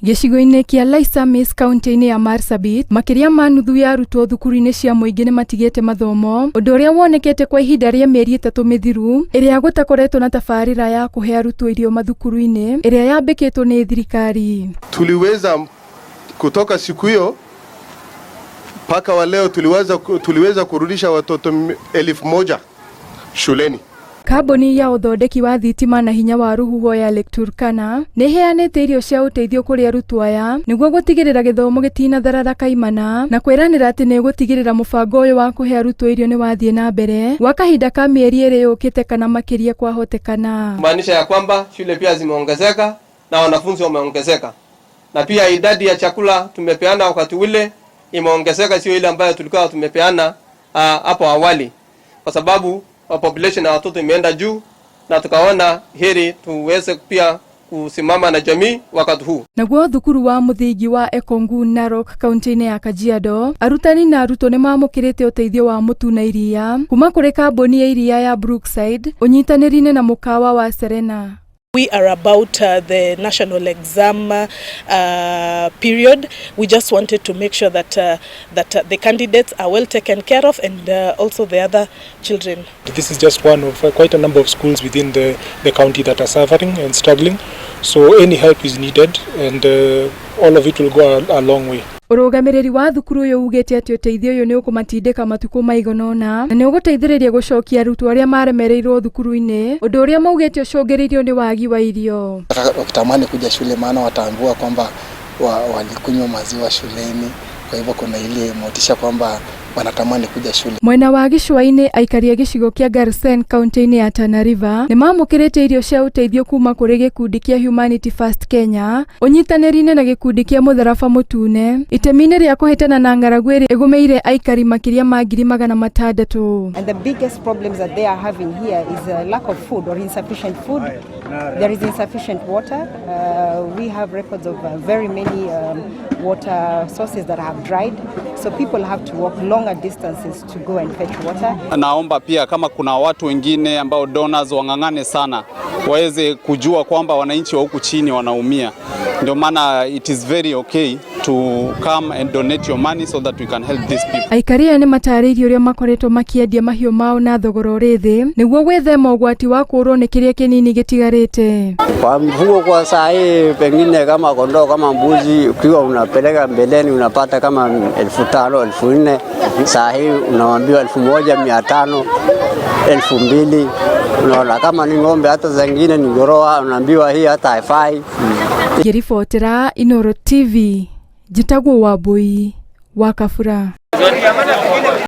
Gĩcigo-inĩ kĩa Laisamis kaunti-inĩ ya Marsabit, makĩria ma nuthu ya arutwo thukuru-inĩ cia mũingĩ nĩ matigĩte mathomo, ũndũ ũrĩa wonekete kwa ihinda rĩa mĩeri 3 mĩthiru ĩrĩa gũtakoretwo na tabarĩra ya kũhe arutwo irio mathukuru-inĩ ĩrĩa yambĩkĩtwo nĩ thirikari. Tuliweza kutoka siku hiyo mpaka wa leo tuliweza kurudisha watoto 1000 shuleni. Kambuni ya ũthondeki wa thitima na hinya wa rũhuho ya Lake Turkana nĩ ĩheanĩte irio cia ũteithio kũrĩ arutwo aya nĩguo gũtigĩrĩra gĩthomo gĩtinatharara kaimana na kwĩranĩra atĩ nĩ ĩgũtigĩrĩra mũbango ũyũ wa kũhe arutwo irio nĩ wathiĩ na mbere gwa kahinda ka mĩeri 2 yũkĩte kana makĩria kwahotekana. Kumaanisha ya kwamba shule pia zimeongezeka na wanafunzi wameongezeka, na pia idadi ya chakula tumepeana wakati ule imeongezeka, sio ile ambayo tulikuwa tumepeana hapo awali, kwa sababu population ya watoto imeenda juu na tukaona heri tuweze pia kusimama na jamii wakati huu. Naguo thukuru wa mũthingi wa Ekongu Narok kaunti-inĩ ya Kajiado, arutani na arutwo nĩ mamũkĩrĩte ũteithio wa mũtu na iria kuma kũrĩ kambuni ya iria ya Brookside ũnyitanĩri-inĩ na mũkawa wa Serena. We are about the national exam period. We just wanted to make sure that the candidates are well taken care of and also the other children. This is just one of quite a number of schools within the county that are suffering and struggling. So any help is needed and all of it will go a long way. Ũrũgamĩrĩri wa thukuru ũyũ ugĩte atĩ ũteithio ũyũ nĩ ũkũmatindĩka matukũ maigana ũna na nĩ ũgũteithĩrĩria gũcokia arutwo arĩa maremereirwo thukuru-inĩ, ũndũ ũrĩa maugĩte ũcũngĩrĩirio nĩ wagi wa irio. Wakitamani kuja shule maana wataambiwa kwamba walikunywa maziwa shuleni, kwa hivyo kuna ile motisha kwamba wanatamani kuja shule. Mwena wa gĩcũa-inĩ aikari a gĩcigo kĩa Garsen kaunti-inĩ ya Tana River nĩ mamũkĩrĩte irio cia ũteithio kuma kũrĩ gĩkundi kĩa Humanity First Kenya ũnyitanĩri-inĩ na gĩkundi kĩa Mũtharaba Mũtune itemi-inĩ rĩa kũhĩtana na ng'aragu ĩrĩa ĩgũmĩire aikari makĩria ma 600,000. And the biggest problems that they are having here is a lack of food or insufficient food. There is insufficient water. We have records of very many water sources that have dried. So people have to walk longer distances to go and fetch water. Naomba pia kama kuna watu wengine ambao donors wang'ang'ane sana waweze kujua kwamba wananchi wa huku chini wanaumia. Ndio maana it is very okay to come and donate your money so that we can help these people. Aikari aya nĩ matarĩirie ũrĩa makoretwo makĩendia mahiũ mao na thogora ũrĩ thĩ nĩguo gwĩthema ũgwati wa kũũrwo nĩ kĩrĩa kĩnini gĩtigarĩte. Kwa mfugo kwa saa hii pengine kama kondoo kama mbuzi ukiwa unapeleka mbeleni unapata kama 5,000 4,000. Saa hii unaambiwa 1,500 2,000. Unaona kama ni ng'ombe hata zingine ni goroa unaambiwa hii hata haifai. Ngĩribotera Inooro TV njĩtagwo Wambui wa Kabura.